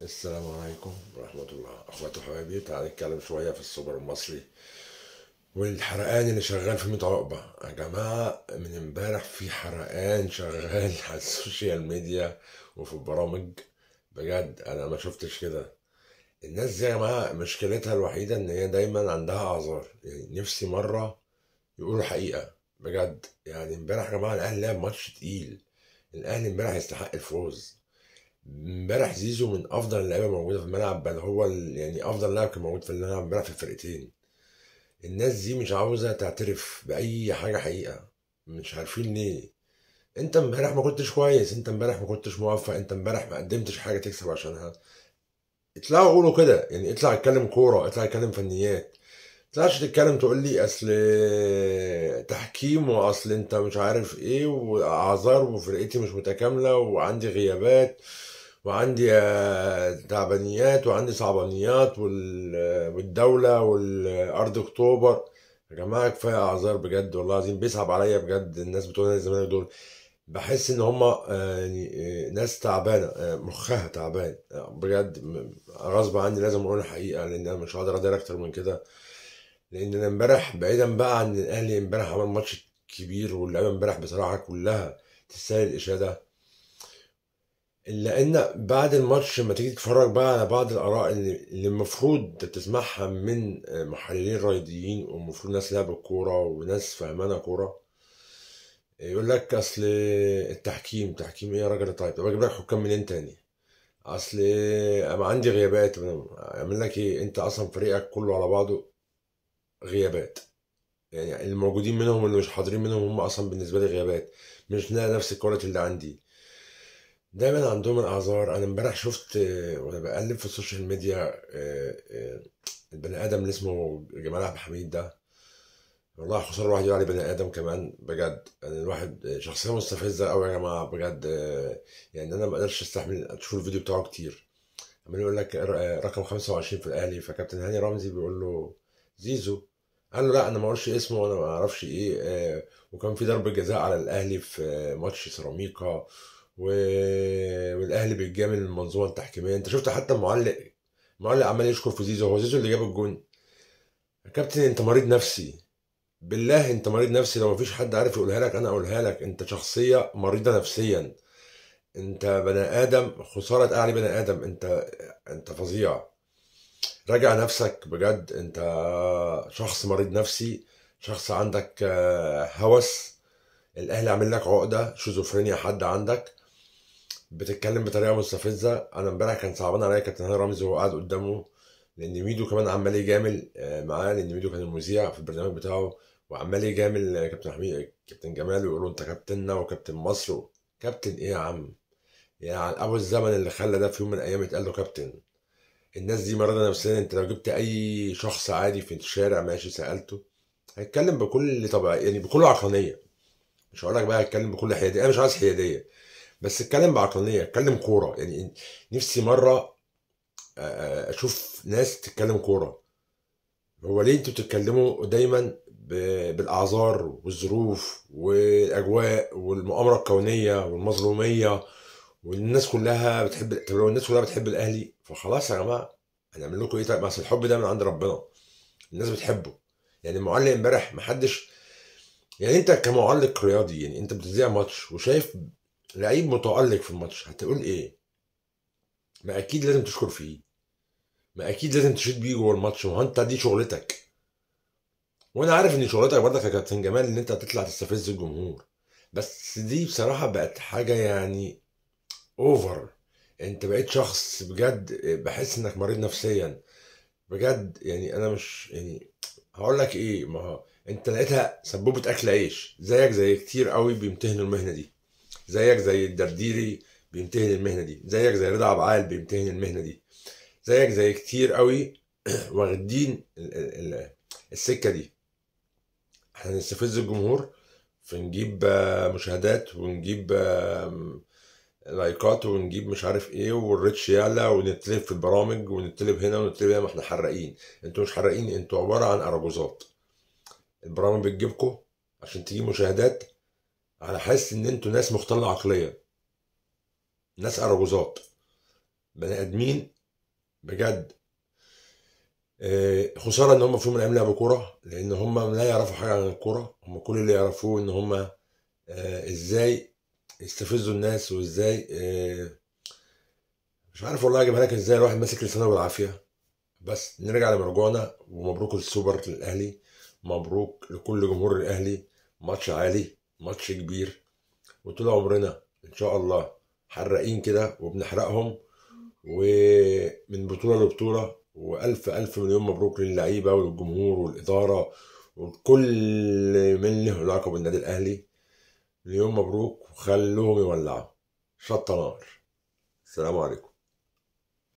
السلام عليكم ورحمة الله. اخواتي وحبايبي، تعالى نتكلم شوية في السوبر المصري والحرقان اللي شغال في 100 عقبة. يا جماعة من امبارح في حرقان شغال على ال social media وفي البرامج، بجد انا ما شفتش كده. الناس دي يا جماعة مشكلتها الوحيدة ان هي دايما عندها اعذار، يعني نفسي مرة يقولوا الحقيقة بجد. يعني امبارح يا جماعة الاهلي لعب ماتش تقيل، الاهلي امبارح يستحق الفوز. امبارح زيزو من افضل اللعيبة الموجودة في الملعب، بل هو يعني افضل لاعب كان موجود في الملعب امبارح في الفرقتين. الناس دي مش عاوزه تعترف باي حاجة حقيقة، مش عارفين ليه. انت امبارح ما كنتش كويس، انت امبارح ما كنتش موفق، انت امبارح ما قدمتش حاجة تكسب عشانها. اطلعوا قولوا كده، يعني اطلع اتكلم كورة، اطلع اتكلم فنيات، مطلعش تتكلم تقول لي اصل تحكيم واصل انت مش عارف ايه واعذار وفرقتي مش متكاملة وعندي غيابات وعندي تعبانيات وعندي صعبانيات والدولة والارض اكتوبر. يا جماعة كفاية اعذار بجد، والله العظيم بيصعب عليا بجد الناس بتوع نادي الزمالك دول، بحس ان هم يعني ناس تعبانة، مخها تعبان بجد. غصب عني لازم اقول الحقيقة، لان انا مش هقدر ادير اكتر من كده. لان انا امبارح بعيدا بقى عن الاهلي، امبارح عمل ماتش كبير واللعيبة امبارح بصراحة كلها تستاهل الاشادة. الا ان بعد الماتش لما تيجي تتفرج بقى على بعض الاراء اللي المفروض تسمعها من محللين رياضيين ومفروض ناس لعبوا الكورة وناس فهمانه كورة، يقول لك اصل التحكيم، تحكيم ايه يا راجل؟ طيب طب اجيب لك حكام منين تاني؟ اصل انا عندي غيابات، اعمل لك ايه؟ انت اصلا فريقك كله على بعضه غيابات، يعني الموجودين منهم واللي مش حاضرين منهم هم اصلا بالنسبة لي غيابات، مش نفس ال quality اللي عندي. دايما عندهم الاعذار. انا امبارح شفت وانا بقلب في ال social media البني ادم اللي اسمه جمال عبد الحميد ده، والله خسارة الواحد يقول عليه بني ادم كمان بجد. يعني الواحد شخصية مستفزة قوي يا جماعة بجد، يعني انا ما اقدرش استحمل اشوف الفيديو بتاعه كتير. عمال يقول لك رقم 25 في الاهلي، فكابتن هاني رمزي بيقول له زيزو، قال له لا انا ما اعرفش اسمه وانا ما اعرفش ايه. وكان في ضربه جزاء على الاهلي في ماتش سيراميكا، والاهلي بيتجامل المنظومة التحكيميه. انت شفت حتى المعلق عمال يشكر في زيزو، هو زيزو اللي جاب الجون. يا كابتن انت مريض نفسي، بالله انت مريض نفسي. لو مفيش حد عارف يقولها لك انا اقولها لك، انت شخصية مريضه نفسيا، انت بني ادم خسارة اتقال عليه بني ادم، انت فظيع. راجع نفسك بجد، انت شخص مريض نفسي، شخص عندك هوس، الاهلي عامل لك عقده شيزوفرينيا، حد عندك بتتكلم بطريقة مستفزة. انا امبارح كان صعبان عليا كابتن هاني رمزي وهو قاعد قدامه، لان ميدو كمان عمال يجامل معاه، لان ميدو كان المذيع في البرنامج بتاعه وعمال يجامل كابتن حميد كابتن جمال ويقول له انت كابتننا وكابتن مصر. كابتن ايه يا عم؟ يعني ابو الزمن اللي خلى ده في يوم من الايام يتقال له كابتن. الناس دي مريضه نفسيا. انت لو جبت اي شخص عادي في الشارع ماشي سالته هيتكلم بكل طبيعي، يعني بكل عقلانية، مش هقول لك بقى هيتكلم بكل حيادية، انا مش عايز حيادية، بس اتكلم بعقلانيه، اتكلم كورة. يعني نفسي مرة اشوف ناس تتكلم كورة. هو ليه انتوا بتتكلموا دايما بالاعذار والظروف والاجواء والمؤامره الكونية والمظلوميه والناس كلها بتحب؟ طب لو الناس كلها بتحب الاهلي فخلاص يا جماعة هنعمل لكم ايه؟ طيب بس الحب ده من عند ربنا، الناس بتحبه. يعني المعلق امبارح محدش، يعني انت كمعلق رياضي، يعني انت بتذيع ماتش وشايف لعيب متألق في الماتش هتقول ايه؟ ما اكيد لازم تشكر فيه، ما اكيد لازم تشيد بيه جوه الماتش، ما انت دي شغلتك. وانا عارف ان شغلتك برضك يا كابتن جمال ان انت هتطلع تستفز الجمهور، بس دي بصراحة بقت حاجة يعني over. انت بقيت شخص بجد بحس انك مريض نفسيا بجد. يعني انا مش يعني هقول لك ايه، ما هو انت لقيتها سبوبه اكل عيش، زيك زي كتير قوي بيمتهنوا المهنة دي، زيك زي الدرديري بيمتهن المهنة دي، زيك زي رضا عبعال بيمتهن المهنة دي، زيك زي كتير قوي واخدين السكة دي. احنا نستفز الجمهور فنجيب مشاهدات ونجيب لايكات ونجيب مش عارف ايه، وال reach يعلى، ونتلف في البرامج ونتلف هنا ونتلف هنا. ما احنا حراقين، انتوا مش حراقين، انتوا عبارة عن اراجوزات. البرامج بتجيبكم عشان تجيب مشاهدات على حس ان انتوا ناس مختله عقليا، ناس اراجوزات، بني ادمين بجد. خسارة ان هم في يوم من الايام لعبوا كورة، لان هم لا يعرفوا حاجة عن الكورة. هم كل اللي يعرفوه ان هم ازاي يستفزوا الناس، وازاي مش عارف والله اجيبها لك ازاي، الواحد ماسك لسانه بالعافية. بس نرجع لمرجوعنا، ومبروك السوبر للاهلي، مبروك لكل جمهور الاهلي. ماتش عالي، ماتش كبير، وطول عمرنا ان شاء الله حراقين كده وبنحرقهم، ومن بطوله لبطولة. والف الف مليون مبروك للعيبة وللجمهور والادارة وكل من له علاقة بالنادي الاهلي. مليون مبروك، وخلوهم يولعوا شطه نار. السلام عليكم.